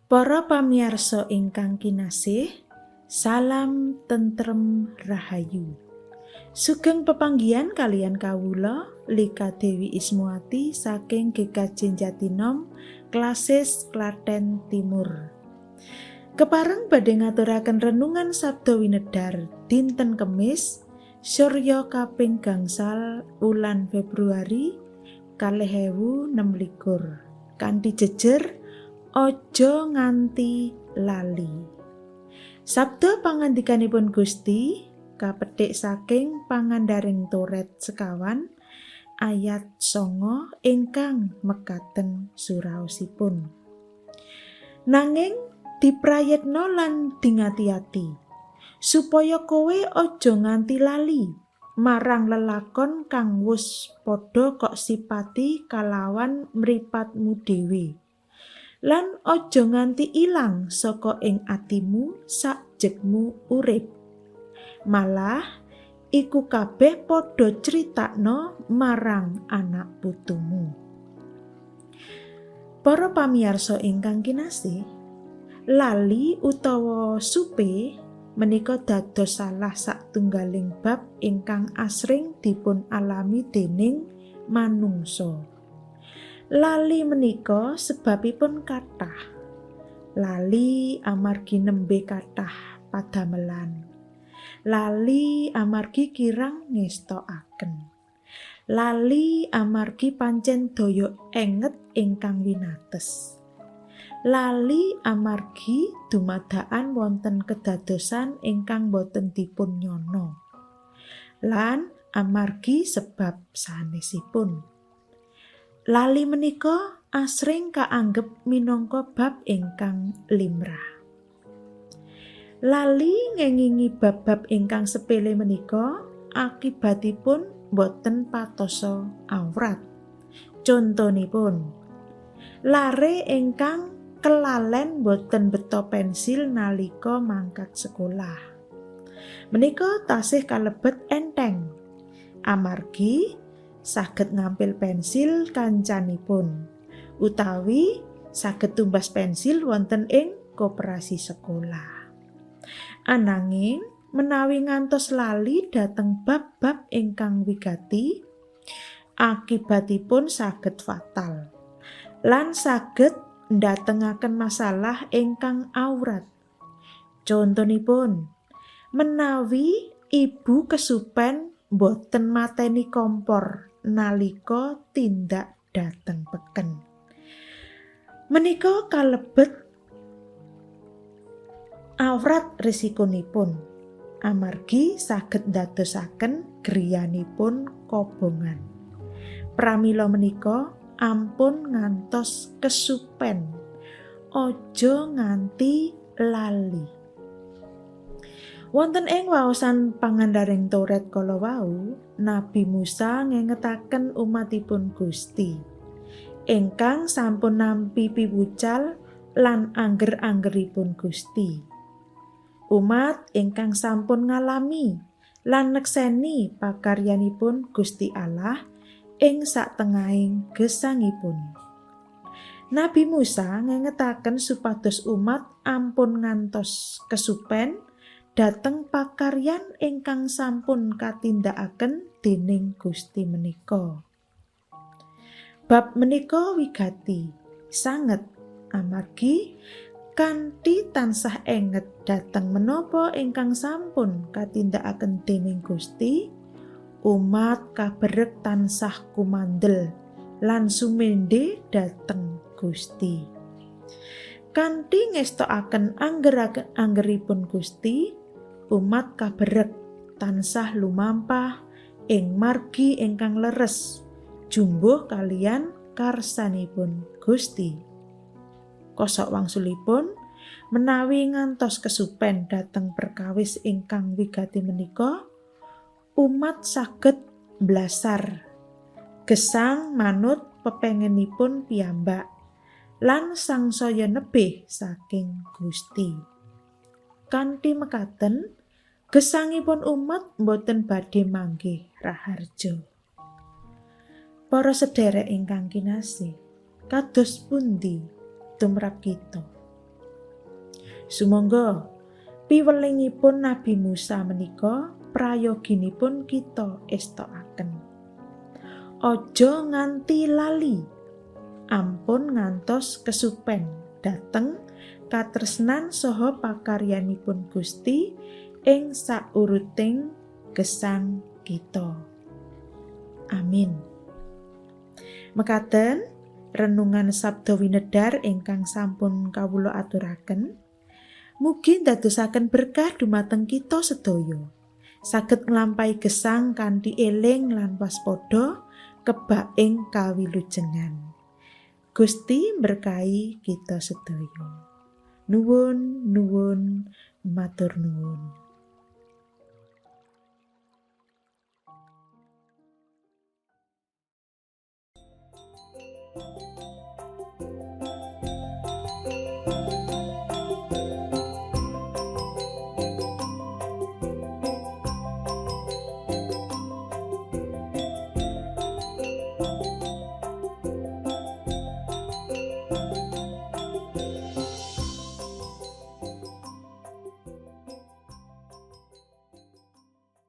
Para pamiyarsa ingkang kinasih, salam tentrem rahayu. Sugeng pepanggihan kaliyan kawula Lika Dewi Ismawati saking GKJ Jatinom, Klasis Klaten Timur. Kepareng badhe ngaturaken renungan Sabda Winedar dinten Kemis, Surya kaping gangsal wulan Februari 2026. Kanthi jejer aja nganti lali. Sabda pangandikanipun Gusti kapetik saking Pangandaring Toret sekawan ayat 9 ingkang mekaten suraosipun. Nanging diprayitna lan dingati-ati supaya kowe aja nganti lali marang lelakon kang wus padha kok sipati kalawan mripatmu dhewe. Lan aja nganti ilang saka ing atimu sakjegmu urip. Malah iku kabeh padha critakno marang anak putumu. Para pamiyarsa ingkang kinasih, lali utawa supe menika dados salah satunggaling bab ingkang asring dipun alami dening manungsa. Lali menika sebabipun kathah. Lali amargi nembe kathah padamelan. Lali amargi kirang ngestokaken. Lali amargi pancen daya enget ingkang winates. Lali amargi dumadakan wonten kedadosan ingkang boten dipun nyana. Lan amargi sebab sanesipun. Lali menika asring kaanggep minangka bab ingkang limrah. Lali ngengingi bab-bab ingkang sepele menika akibatipun boten patosa awrat. Contonipun, lare ingkang kelalen boten beto pensil nalika mangkat sekolah. Menika tasih kalebet enteng. Amargi saged ngampil pensil kancanipun utawi saged tumbas pensil wonten ing koperasi sekolah. Ananging menawi ngantos lali dhateng bab-bab ingkang wigati, akibatipun saged fatal lan saged ndatengaken masalah ingkang awrat. Contonipun, menawi ibu kesupen boten mateni kompor nalika tindak dhateng peken. Menika kalebet awrat risikonipun amargi saged ndadosaken griyanipun kobongan. Pramila menika ampun ngantos kesupen. Aja nganti lali. Wonten ing waosan Pangandaring Toret kala wau, Nabi Musa ngengetaken umatipun Gusti ingkang sampun nampi piwucal lan angger-anggeripun Gusti. Umat ingkang sampun ngalami lan nekseni pakaryanipun Gusti Allah ing satengahing gesangipun. Nabi Musa ngengetaken supados umat ampun ngantos kesupen dhateng pakaryan ingkang sampun katindakaken dening Gusti menika. Bab menika wigati sanget amargi kanthi tansah enget dhateng menapa ingkang sampun katindakaken dening Gusti, umat kaberek tansah kumandel lan sumende dhateng Gusti. Kanthi ngestokaken angger-anggeripun Gusti, umat kaberek tansah lumampah ing margi ingkang leres jumbuh kaliyan karsanipun Gusti. Kosok wangsulipun, menawi ngantos kesupen dhateng perkawis ingkang wigati menika, umat saged blasar gesang manut pepengenipun piyambak lan sangsaya nebih saking Gusti. Kanthi mekaten, gesangipun umat boten badhe manggih raharja. Para sederek ingkang kinasih, kados pundi tumrap kita? Sumangga piwelingipun Nabi Musa menika prayoginipun kita estokaken. Aja nganti lali, ampun ngantos kesupen dhateng katresnan saha pakaryanipun Gusti ing sauruting gesang kita. Amin. Mekaten renungan Sabda Winedar ingkang sampun kawula aturaken, mugi ndadosaken berkah dumateng kita sedaya. Saged nglampahi gesang kanthi eling lan waspada kebak ing kawilujengan. Gusti mberkahi kita sedaya. Nuwun, nuwun, matur nuwun.